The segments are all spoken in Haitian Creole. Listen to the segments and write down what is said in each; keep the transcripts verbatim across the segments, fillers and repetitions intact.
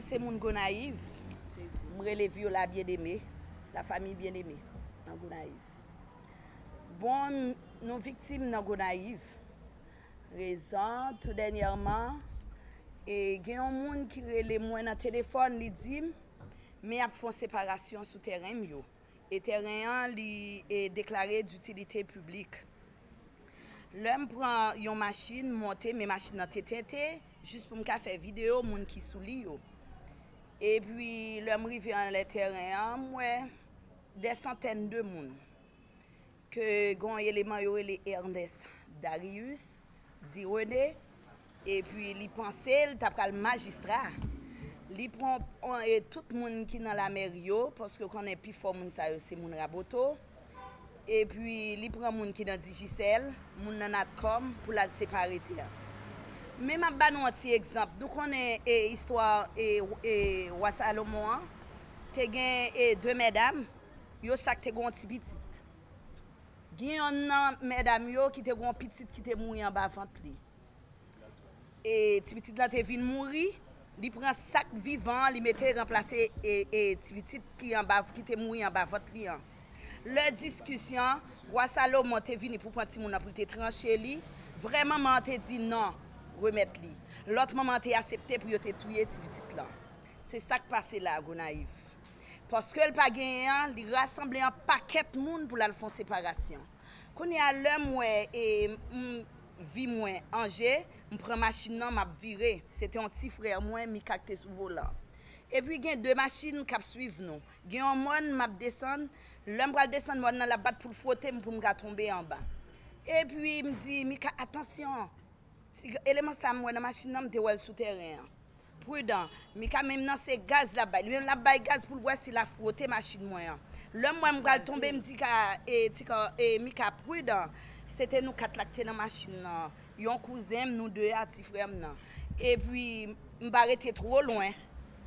Se moun Gonayiv. M rele Viola Bien-Aimé, la famille Bien-Aimé, nan Gonayiv. Bon, nou viktim nan Gonayiv. Rezon, tou dènyèman, e gen yon moun ki rele mwen nan telefòn, li di m, men y ap fè yon separasyon sou tèren m yo. E tèren an, li e deklare ditilite piblik. Lè m pran yon machin, m monte, men machin nan te tente, jis pou m ka fè videyo moun ki sou li yo. Epi, lè m rive anlè tèren an, m wè dè santèn de moun. Ke gen yon eleman yo rele Ernest Darius, di René, epi li panse l ta pral majistra. Li pran e tout moun ki nan lamèri yo, paske w konnen pifò moun sa yo se moun Raboto. Epi li pran moun ki nan Digicel, moun nan Natcom pou l al separe tè a. Men m ap ba nou yon ti egzanp. Nou konnen e istwa e, e wa Salomon an. Te gen e de medam, yo chak te gen yon ti pitit. Gen yonn nan medam yo ki te gen yon pitit ki te mouri anba vant li. E ti pitit lan te vin mouri, li pran sa k vivan an, li mete ranplase e, e ti pitit ki anba, ki te mouri anba vant li an. Lè diskisyon, wa Salomon te vini pou pran timoun nan pou l te tranche li, vrè manman an te di non, remèt li. Lòt manman an te asepte pou yo te touye ti pitit lan. Se sa k pase la a Gonayiv. Paske l pa genyen an, li rasanble yon pakèt moun pou l al fè yon separasyon. Kounye a, lè m wè e m vi mwen an je, m pran machin nan, m ap vire. Se te yon ti frè mwen, Mika, ki te sou volan. Epi gen de machin k ap swiv nou. Gen yon mòn m ap desann. Lè m pral desann mòn nan, l ap bat pou l fwote m pou m ka tonbe anba. Epi m di, Mika, atansyon! Ti eleman sa m wè nan machin nan, m te wè l sou tèren an. Pridan. Mika menm nan se gaz l ap bay. Li menm l ap bay gaz pou l wè si l a fwote machin mwen an. Lè m wè m pral tonbe, m di ka, e, ti ka, e, Mika, pridan. Se te nou kat la k te nan machin nan. Yon kouzen m, nou de a, ti frè m nan. Epi, m pa rete two lwen.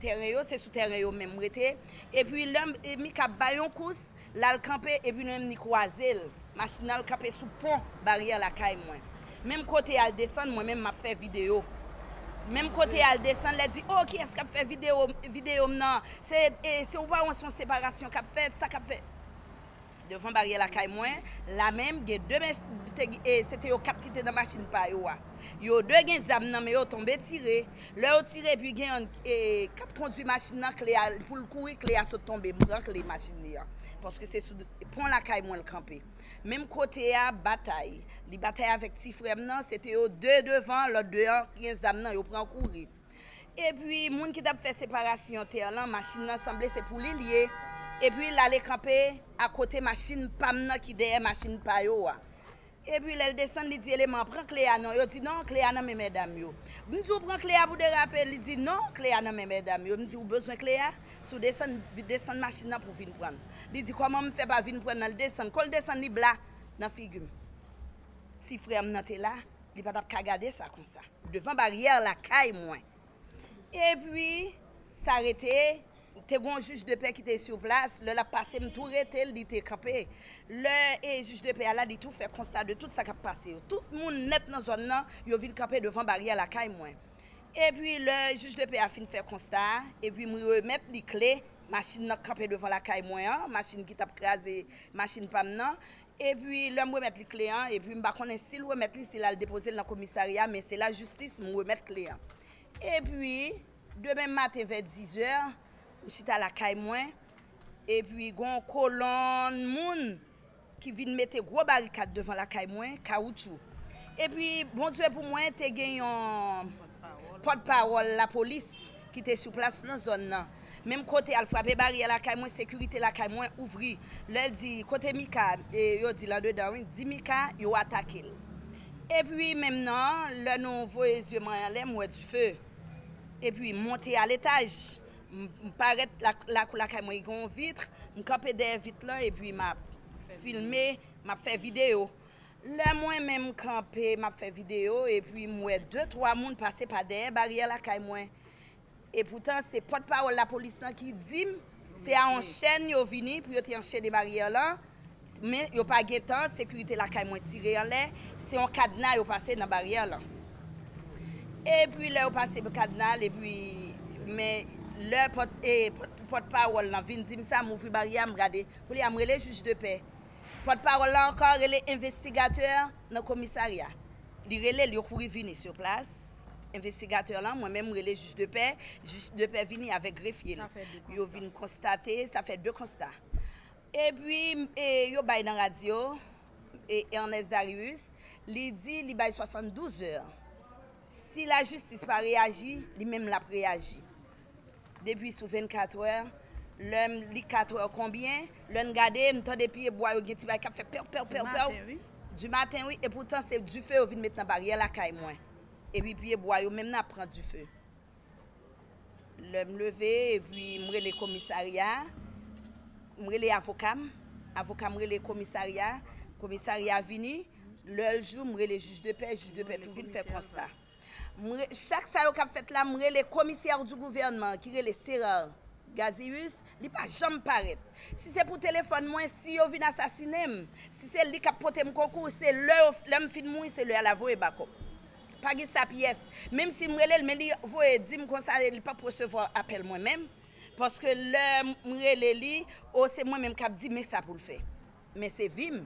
Tèren yo, se sou tèren yo menm m rete. Epi, lè m, e, Mika bay yon kous, l al kanpe, epi nou menm ni kwaze l. Machin nan al kanpe sou pon baryè lakay mwen. Menm kote al desann, mwen menm m ap fè videyo. Menm kote al desann, lè di, "O, kiyès k ap fè videyo, videyo m nan? Se, e, se ou pa wè se yon separasyon k ap fèt, sa k ap fèt?" Devan baryè lakay mwen, la menm, gen de mèch, te, e, se te yo kat ki te nan machin pa yo a. Yo de gen zam nan men yo, tonbe tire. Lè yo tire, epi gen yonn, e, k ap kondwi machin nan, kle a, pou l kouri, kle a sot tonbe. M pran kle machin li an. Paske se sou pon lakay mwen l kanpe. Menm kote a, batay. Li batay avèk ti frè m nan, se te yo de devan, lòt de an, gen zam nan, yo pran kouri. Epi, moun ki t ap fè separasyon tè lan, machin nan sanble se pou li l ye. Epi, l ale kanpe akote machin pa m nan ki dèyè machin pa yo a. Epi, lè l desann, li di eleman an, "Pran kle a non." Yo di, "Non, kle a nan men medam yo." M di, "Ou pran kle a pou derape?" Li di, "Non, kle a nan men medam yo." M di, "Ou bezwen kle a? Si w desann, desann machin nan pou w vin pran l." Li di, "Kòman m fè pa vin pran l nan?" Li desann. Kon l desann, li bla nan figi m. Ti frè m nan te la, li pa t ap ka gade sa konsa. Devan baryè lakay mwen. Epi, sa rete, te gen yon jij de pè ki te sou plas, lè l ap pase, m tou rete l, li te kanpe. Lè, e, jij de pè a la, li tou fè konsta de tout sa k ap pase yo. Tout moun nèt nan zòn nan, yo vin kanpe devan baryè lakay mwen. Epi, lè jij de pè a fin fè konsta a, epi m remèt li kle machin nan k kanpe devan lakay mwen an, machin ki t ap kraze machin pa m nan. Epi, lè m remèt li kle an, epi m pa konnen si l remèt li, si l al depoze l nan komisarya, men se lajistis m remèt kle an. Epi, demen maten vè dizè, m chita lakay mwen, epi gon kolonn moun ki vin mete gwo barikad devan lakay mwen, kawoutchou. Epi, Bondye pou mwen, te gen yon pòtpawòl lapolis ki te sou plas nan zòn nan. Menm kote al frape baryè lakay mwen, sekirite lakay mwen ouvri. Lè l di, "Kote Mika?" E, yo di l andedan, wi. Di Mika, yo atake l. Epi, menm nan, lè nou voye zye mwen anlè, m wè dife. Epi, m monte a letaj. M, m parèt la, lakou lakay mwen, gen yon vit. M kanpe dèyè vit lan, epi m ap filme, m ap fè videyo. Lè mwen menm kanpe, m ap fè videyo, epi m wè de, twa moun pase pa dèyè baryè lakay mwen. Epoutan, se pòtpawòl lapolis lan ki di m, se a yon chèn yo vini pou yo te anchene baryè lan, men yo pa gentan, sekirite lakay mwen tire anlè, se yon kadna yo pase nan baryè lan. Epi lè yo pase kadna l, epi, men Lè pòt, e, pòt, pòtpawòl lan vin di m sa, m ouvri baryè a, m gade. Kounye a, m rele jij de pè. Pòtpawòl la ankò rele envestigatè nan komisarya. Li rele l, yo kouri vini sou plas. Envestigatè lan, mwen menm, m rele jij de pè. Jij de pè vini avèk grefye l. Yo vin konstate, sa fè de konsta. Epi, e, yo bay nan radyo, e, Ernest Darius, li di li bay swasanndouz è. Si lajistis pa reyaji, li menm l ap reyaji. Depi sou vennkat è, lè m li kat è konbyen, lè n gade, m tande pye bwa yo gen ti bagay k ap fè pèw, pèw, pèw, pèw. Dimaten, wi. Epoutan, se dife yo vin met nan baryè lakay mwen. Epi pye bwa yo menm nan ap pran dife. Lè m leve, epi m rele komisarya, m rele avoka m, avoka m rele komisarya, komisarya vini, lè l jou, m rele jij de pè, jij de pè tou vin fè konsta. M re- chak sa yo k ap fèt la, m rele komisè di gouvènman ki rele Serard Gazius, li pa janm parèt. Si se pou telefòn mwen, si yo vin asasinen m, si se li k ap pote m konkou, se lè yo, lè m fin mouri, se lè a l a voye bakòp. Pa gen sa pyès. Menm si m rele l, men li voye di m konsa, li p ap resevwa apèl mwen menm. Paske lè m rele li, o, se mwen menm k ap di men sa pou l fè. Men se vi m.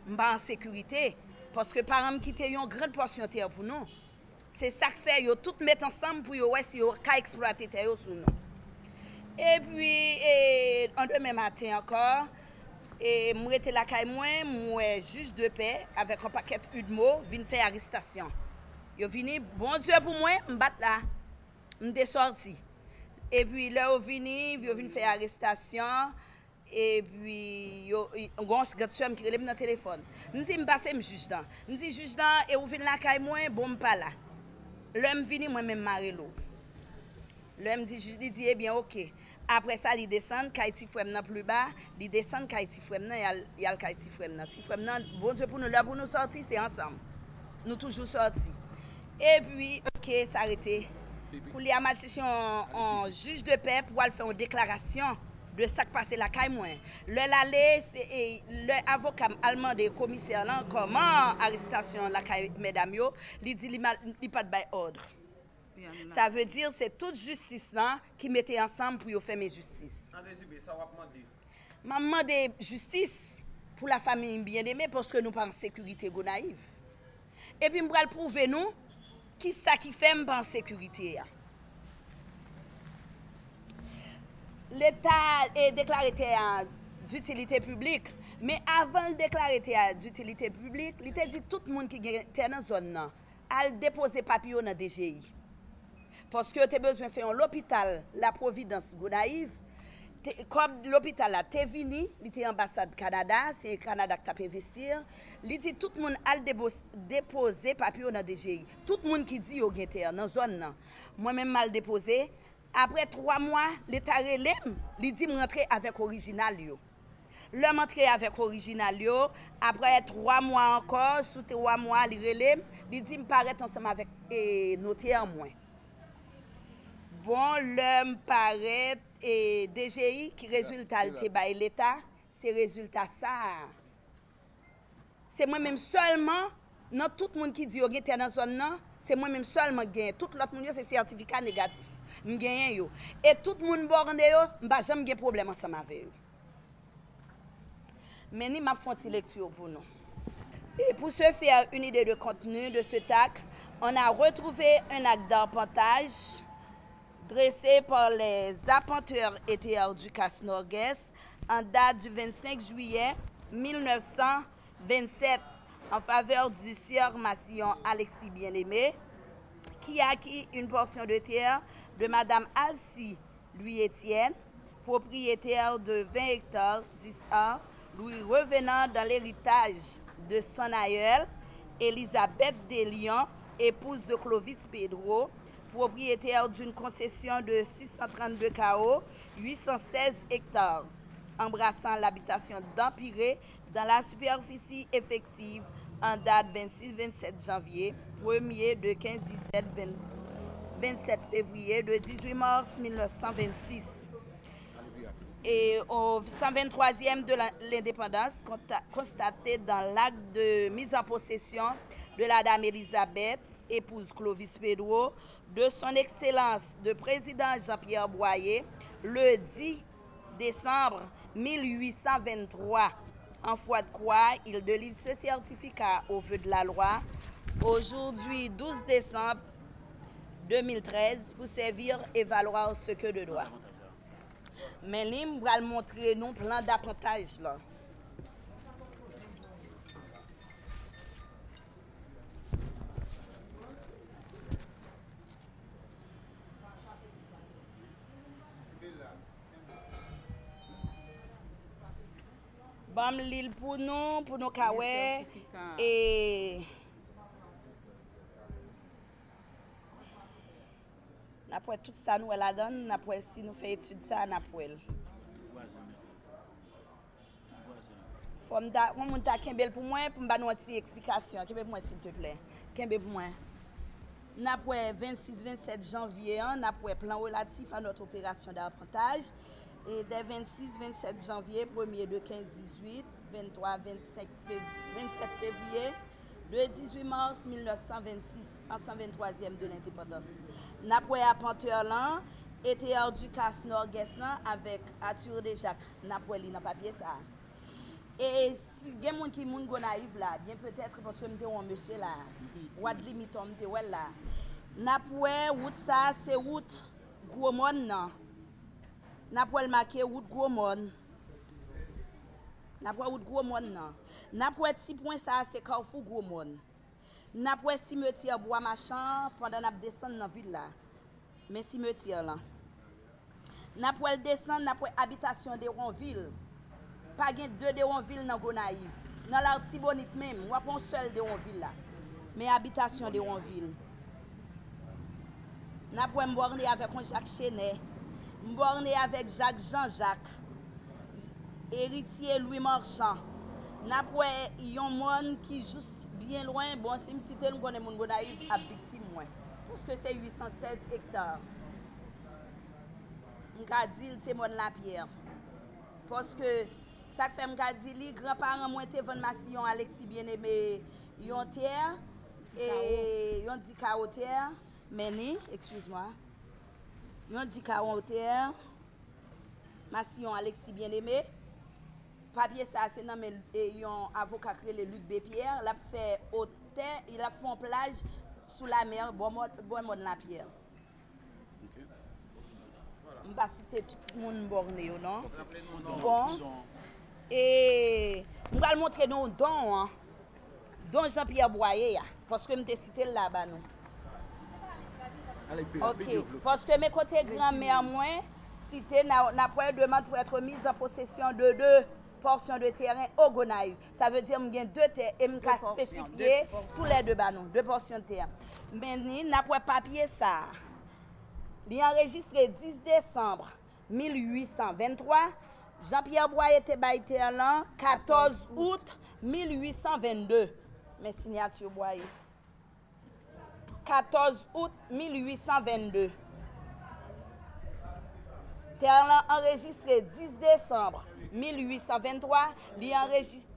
M pa an sekirite. Paske paran m kite yon grann pòsyon tè pou nou. Se sa k fè yo tout met ansanm pou yo wè si yo ka eksplwate tè yo sou nou. Epi, e, an demen maten ankò, e, m rete lakay mwen, m wè jij de pè avèk yon pakèt udmo vin fè arestasyon. Yo vini, Bondye pou mwen, m pa t la. M te sòti. Epi, lè yo vini, yo vin fè arestasyon. Epi, yo, y- gon gad sè m ki rele m nan telefòn. M di, "M pase m jij lan." M di, "Jij lan, e ou vin lakay mwen?" "Bon, m pa la." Lè m vini, mwen menm, m a rele w. Lè m di jij, li di, "Ebyen, oke." Apre sa, li desann kay ti frè m nan pli ba, li desann kay ti frè m nan, y al, y al kay ti frè m nan. Ti frè m nan, Bondye pou nou, lè pou nou sòti, se ansanm. Nou toujou sòti. Epi, oke, sa rete. Koulye a, m al chèche yon, yon jij de pè pou al fè yon deklarasyon de sa k pase lakay mwen. Lè l ale, se, e, lè avoka m al mande komisè lan kòman arestasyon lakay medam yo, li di li, mal, li pa t bay òd. Sa vle di se tout jistis lan ki mete ansanm pou yo fèmen jistis. An rezime, sa w ap mande? M ap mande jistis pou lafanmi Bien-Aimé, paske nou pa an sekirite Gonayiv. Epi m pral pwouve nou kisa ki fè m pa an sekirite a. Leta, e, deklare tè a ditilite piblik, men avan l deklare tè a ditilite piblik, li te di tout moun ki gen tè nan zòn nan, al depoze papye yo nan D G I. Paske yo te bezwen fè yon lopital La Providence Gonayiv. Te, kòb lopital la te vini, li te anbasad Kanada, se Kanada ki t ap envesti. Li di tout moun al debo- depoze papye yo nan D G I. Tout moun ki di yo gen tè nan zòn nan. Mwen menm, m al depoze. Apre twa mwa, leta rele m, li di m rantre avèk orijinal yo. Lè m antre avèk orijinal yo, apre twa mwa ankò, sou twa mwa, li rele m, li di m parèt ansanm avèk, e, notè mwen. Bon, lè m parèt, e, D G I, ki rezilta l te bay leta, se rezilta sa a. Se mwen menm sèlman, nan tout moun ki di yo gen tè nan zòn nan, se mwen menm sèlman ki genyen. Tout lòt moun yo, se sètifika negatif. M genyen yo. E tout moun bòne yo, m pa janm gen pwoblèm ansanm avè yo. Men ni m ap fè yon ti lekti pou nou. Et pour se faire une idée de contenu de cet acte, on a retrouvé un acte d'arpentage dressé par les arpenteurs et terres du Casnorguès en date du vingt-cinq juillet mille neuf cent vingt-sept en faveur du sieur Massillon Alexis Bien-Aimé, qui acquit une portion de terre de Madame Alcy Louis-Étienne, propriétaire de vingt hectares, dix A, lui revenant dans l'héritage de son aïeule, Elisabeth Delion, épouse de Clovis Pedro, propriétaire d'une concession de six cent trente-deux carreaux, huit cent seize hectares, embrassant l'habitation d'Empire dans la superficie effective en date vingt-six, vingt-sept janvier, premier de quinze dix-sept, vingt, vingt-sept février de dix-huit mars mille neuf cent vingt-six. Et au cent vingt-troisième de la- l'indépendance, consta- constaté dans l'acte de mise en possession de la dame Elisabeth épouse Clovis Pedro, de son excellence de président Jean-Pierre Boyer, le dix décembre mille huit cent vingt-trois, en foi de quoi il délivre ce certificat au vu de la loi, aujourd'hui douze décembre deux mille treize, pour servir et valoir ce que de droit. Men li, m pral montre nou plan d'apantaj lan. Ban m li l pou nou, pou nou ka wè. E n ap wè tout sa nou wè ladan l, n ap wè si nou fè etid sa a, n ap wè l. Fò m ta, yon moun ta kenbe l pou mwen, pou m ba nou yon ti eksplikasyon. Kenbe pou mwen, silteplè. Kenbe pou mwen. N ap wè vennsis, vennsèt janvye an, n ap wè plan relatif à notre opération d'arpentage. Et des vingt-six, vingt-sept janvier, premier de quinze dix-huit, vingt-trois, vingt-cinq fév-, vingt-sept février, de dix-huit mars mille neuf cent vingt-six, an cent vingt-troisième de l'indépendance. N ap wè apantè lan, E T R Ducasse Norguest lan avèk Arthur Déjac. N ap wè li nan papye sa a. E si gen moun ki moun Gonayiv la, byen petèt paske m te wè yon mesye la, Wad Limiton, m te wè l la. N ap wè wout sa a, se wout Gwo Mòn nan. N ap wè l make wout Gwo Mòn. N ap wè wout Gwo Mòn nan. N ap wè ti pwen sa a, se Kafou Gwo Mòn. N ap wè simetyè Bwa Machan pandan n ap desann nan vil la. Men simetyè lan. N ap wè l desann, n ap wè abitasyon Dewonvil. Pa gen de Dewonvil nan Gonayiv. Nan Latibonit menm, w ap wè yon sèl Dewonvil la. Men abitasyon Dewonvil. N ap wè m bòne avèk yon Jak Chenè. M bòne avèk Jak Jan Jak. Eritye Lwi Machan. N ap wè yon mòn ki jis byen lwen. Bon, si m site l, m konnen moun Gonayiv ap viktim mwen. Paske se uit san sèz ekta. M ka di l se mòn Lapyè. Paske, sa k fè m ka di li, granparan mwen te vann Masiyon Alexis Bien-Aimé yon tè, e yon di kawo tè, men ni, excuse-moi, yon di kawo tè, Masiyon Alexis Bien-Aimé. Papye sa a se nan men, e, yon avoka k rele Luc B. Pierre, l ap fè otè, l ap fè yon plaj sou lamè bò mòn, bò mòn Lapyè. M pa site tout moun bòne yo non. Bon, e m pral montre nou don an. Don Jean Pierre Boyer a, paske m te site l la ba nou. Ok, paske men kote granmè mwen site, n a, n ap wè demande pour être mise en possession de deux portions de terrain au Gonayiv. Sa vle di m gen de tè e m ka espesifye tou lè de ba nou, de pòsyon de tè. Men ni, n ap wè papye sa a. Li anrejistre dis desanm mil uit san venntwa, Jean Pierre Boyer te bay tè lan katòz out mil uit san vennde. Men siyati Boyer. Katòz out mil uit san vennde. Tè lan anrejistre dis desanm mil uit san venntwa, li anrejis-,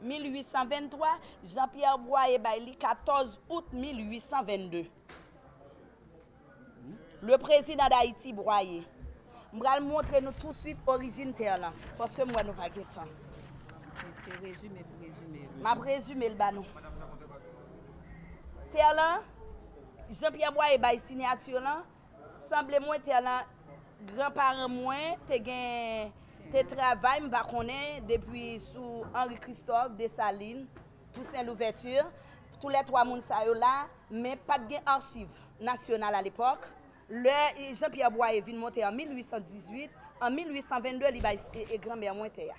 mil uit san venntwa, Jean Pierre Boyer bay li katòz out mil uit san vennde. Le président d'Haïti, Boyer. M pral montre nou touswit orijin tè lan, paske m wè nou pa gen tan. Se rezime pou rezime. M ap rezime l ba nou. Tè lan, Jean Pierre Boyer bay siyati lan, sanble mwen tè lan, granparan mwen te gen, te travay, m pa konnen, depi sou Henri Christophe, Dessalines, Toussaint Louverture, toulètwa moun sa yo la, men pa t gen achiv nasyonal alepòk. Lè Jean Pierre Boyer vin monte an mil uit san dizuit, an mil uit san vennde, li bay e, e granmè mwen tè a.